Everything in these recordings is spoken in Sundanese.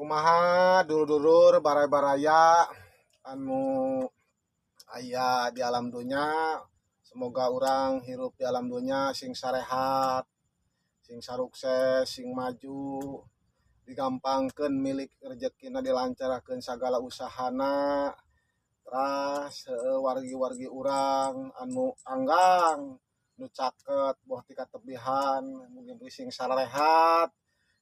Kumaha dulur-dulur baraya-baraya anu aya di alam dunya, semoga urang hirup di alam dunya sing sarehat, sing sarukses, sing maju, digampangkeun milik rezekina, dilancarkeun sagala usahana. Teras wargi-wargi urang anu anggang nu caket boh ti katebihan mugi sing sarehat,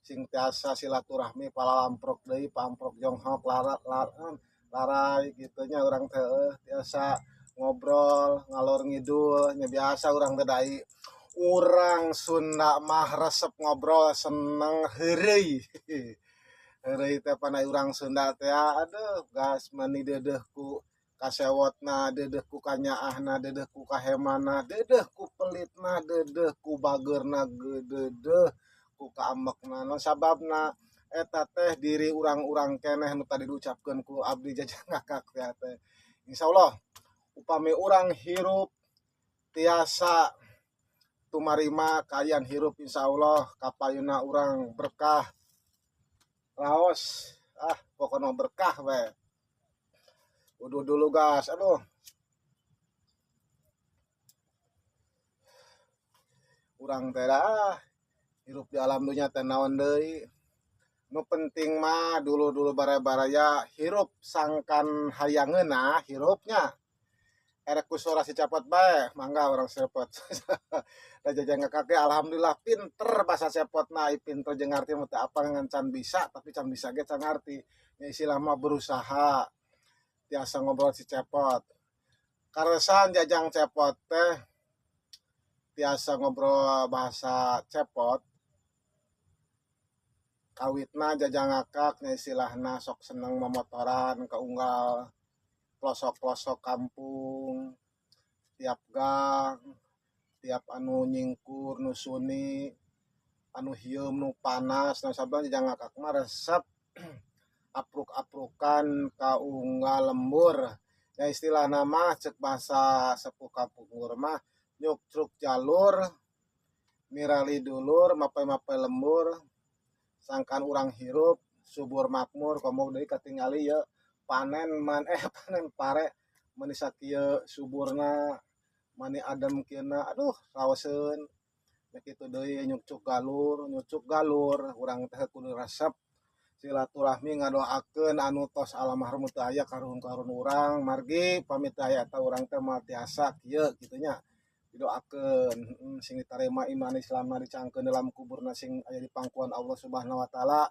sing tiasa silaturahmi palalamprok deui, pamprok jonghok larai kitu nya. Urang teh tiasa ngobrol ngalor ngidul nya, biasa urang teh dai urang Sunda mah resep ngobrol, seneng heureuy. Heureuy teh panai urang Sunda teh, aduh gas mani deudeuh ku kasewotna, deudeuh ku kanyaahna, deudeuh ku kahemana, deudeuh ku pelitna, deudeuh ku bageurna, deudeuh ku kaambekna. Nu sababna eta teh diri urang-urang keneh nu tadi diucapkeun ku abdi Jajang Ngakak teh. Insyaallah upami urang hirup tiasa tumarima kaayaan hirup, insyaallah kapayuna urang berkah raos, ah pokokna berkah we. Uduh dulu gas, aduh. Urang teh ah hirup di alam dunya teh naon deui. Nu penting mah dulu-dulu baraya-baraya hirup sangkan hayangeuna hirupnya. Erek ku suara si cepot bae, mangga urang cepot. Da Jajang Ngakak ge alhamdulillah pinter bahasa cepotna, pinter jeung ngarti mah teu apal ngan can bisa, tapi can bisa ge can ngarti. Nya istilah mah berusaha tiasa ngobrol si cepot. Karesan Jajang cepot teh tiasa ngobrol bahasa cepot. Kawitna Jajang Ngakak nya istilahna sok seneng momotoran ka unggal pelosok-pelosok kampung, tiap gang, tiap anu nyingkur nu suni, anu hieum nu panas. Nah sabab Jajang Ngakak mah resep apruk-aprukan ka unggal lembur. Ya istilahna mah cek bahasa sepuh kapungkur mah nyukcruk jalur, mirali dulur, mapai-mapai lembur, sangkan urang hirup subur makmur. Komo deui katingali ye panen man panen pare mani sakieu suburna, mani adem kieuna, aduh raoseun. Nya kitu deui nyukcuk galur, nyucuk galur urang teh kudu resep silaturahmi ngadoakeun anu tos almarhum teu aya karuhun-karuhun urang, margi pamit teu aya eta urang teh moal tiasa kieu kitu nya. Didoakeun sing ditarima iman Islamna, dicangkeun dalam kuburna, sing aya di pangkuan Allah Subhanahu wa taala.